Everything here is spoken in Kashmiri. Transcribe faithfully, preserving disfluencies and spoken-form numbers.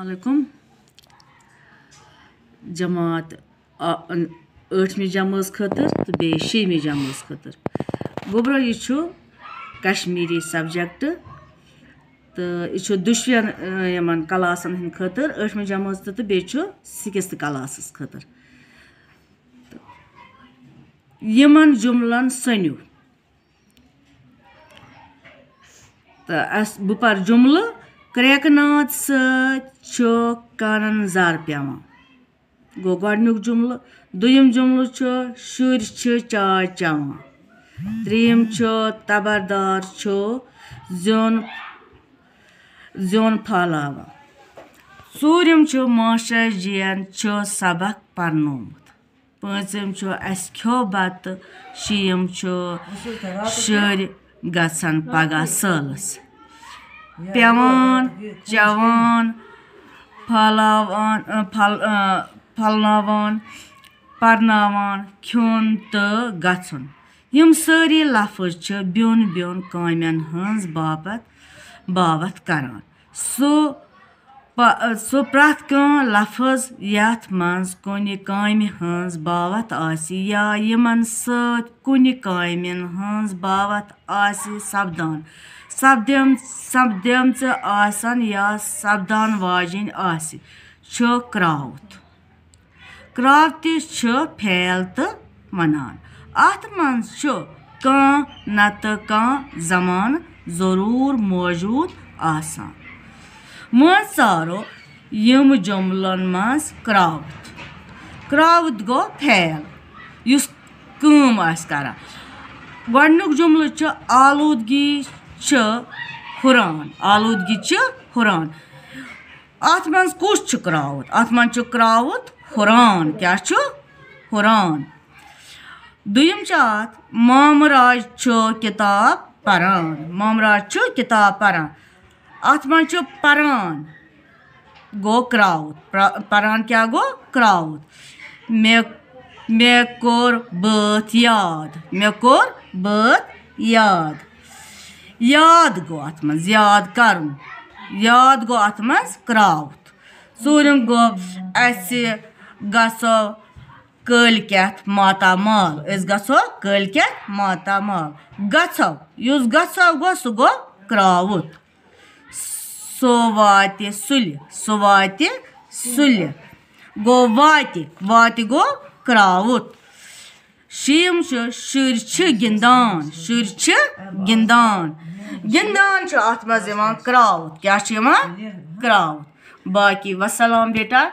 علیکم۔ جماعت آ-، ٲٹھمہِ جمٲژ خٲطرٕ تہٕ بیٚیہِ شیٚیِمہِ جمٲژ خٲطرٕ۔ گوٚبرا، یہِ چھُ کشمیٖری subject تہٕ یہِ چھُ دُشوَن، آ، یِمَن کلاسَن ہٕنٛدِ خٲطرٕ، ٲٹھمہِ جمٲژ تہٕ، تہٕ بیٚیہِ چھُ sixth کلاسَس خٲطرٕ۔ تہٕ یِمَن جُملَن سٔنِو۔ تہٕ اَس-، بہٕ پَرٕ جُملہٕ۔ کرٛٮ۪کہٕ ناد سۭتۍ چھُ کانَن زَر پٮ۪وان۔ گوٚو گۄڈٕنیُک جُملہٕ۔ دوٚیِم جُملہٕ چھُ، شُرۍ چھِ چاے چٮ۪وان۔ ترٛیٚیِم چھُ، تبردار چھُ زیُن، زیُن پھالاوان۔ ژوٗرِم چھُ، ماشٹر جِین چھُ سبق پرنومُت۔ پٲنٛژِم چھُ، اَسہِ کھیوٚو بَتہٕ۔ شیٚیِم چھُ، شُرۍ گژھن پگاہ سٲلَس۔ پٮ۪وان، چٮ۪وان، پھۄلاوان، اَ، پھۄل-، اَ، پھۄلناوان، پرناوان، کھیوٚن تہٕ گژھُن۔ یِم سٲری لفظ چھِ بیوٚن بیوٚن کامٮ۪ن ہٕنٛز باپتھ، باوتھ کران۔ سُہ پ-، سُہ پرٛٮ۪تھ کانٛہہ لفظ یَتھ منٛز کُنہِ کامہِ ہٕنٛز باوتھ آسہِ یا یِمن سۭتۍ کُنہِ کامٮ۪ن ہٕنٛز باوتھ آسہِ سپدان، سپدیم-، سپدیمژٕ آسن یا سپدان واجِنۍ آسہِ، چھُ کرٛاوُت۔ کرٛاوتِس چھُ فعل تہٕ وَنان۔ اَتھ منٛز چھُ کانٛہہ نَتہٕ کانٛہہ زمانہٕ ضروٗر موجود آسان۔ وۄنۍ ژارو یِم جُملن منٛز کرٛاوُت۔ کرٛاوُت گوٚو فعل یُس کٲم آسہِ کران۔ گۄڈٕنیُک جُملہٕ چھُ، آلوٗدگی چھِ ہُران۔ آلوٗدگی چھِ ہُران۔ اَتھ منٛز کُس چھُ کرٛاوُت؟ اَتھ منٛز چھُ کرٛاوُت ہُران۔ کیٛاہ چھُ؟ ہُران۔ دوٚیِم چھُ اَتھ، مامہٕ راج چھُ کِتاب پَران۔ مامہٕ راج چھُ کِتاب پَران۔ اَتھ منٛز چھُ پَران گوٚو کرٛاوُت۔ پرٛ-، پَران کیٛاہ گوٚو؟ کرٛاوُت۔ مےٚ، مےٚ کوٚر بٲتھ یاد۔ مےٚ کوٚر بٲتھ یاد۔ یاد گوٚو اَتھ منٛز، یاد کَرُن۔ یاد گوٚو اَتھ منٛز کرٛاوُت۔ ژوٗرِم گوٚو، اَسہِ گژھو کٲلۍ کٮ۪تھ ماتامال۔ أسۍ گژھو کٲلۍ کٮ۪تھ ماتامال۔ گژھو، یُس گژھو گوٚو، سُہ گوٚو کرٛاوُت۔ سُہ واتہِ سُلہِ، سُہ واتہِ سُلہِ۔ گوٚو واتہِ، واتہِ گوٚو کرٛاوُت۔ شیٚیِم چھُ، شُرۍ چھِ گِنٛدان، شُرۍ چھِ گِنٛدان۔ گِنٛدان چھُ اَتھ منٛز یِوان کرٛاوُت۔ کیٛاہ چھُ یِوان؟ کرٛاوُت۔ باقی وسلام بیٹا۔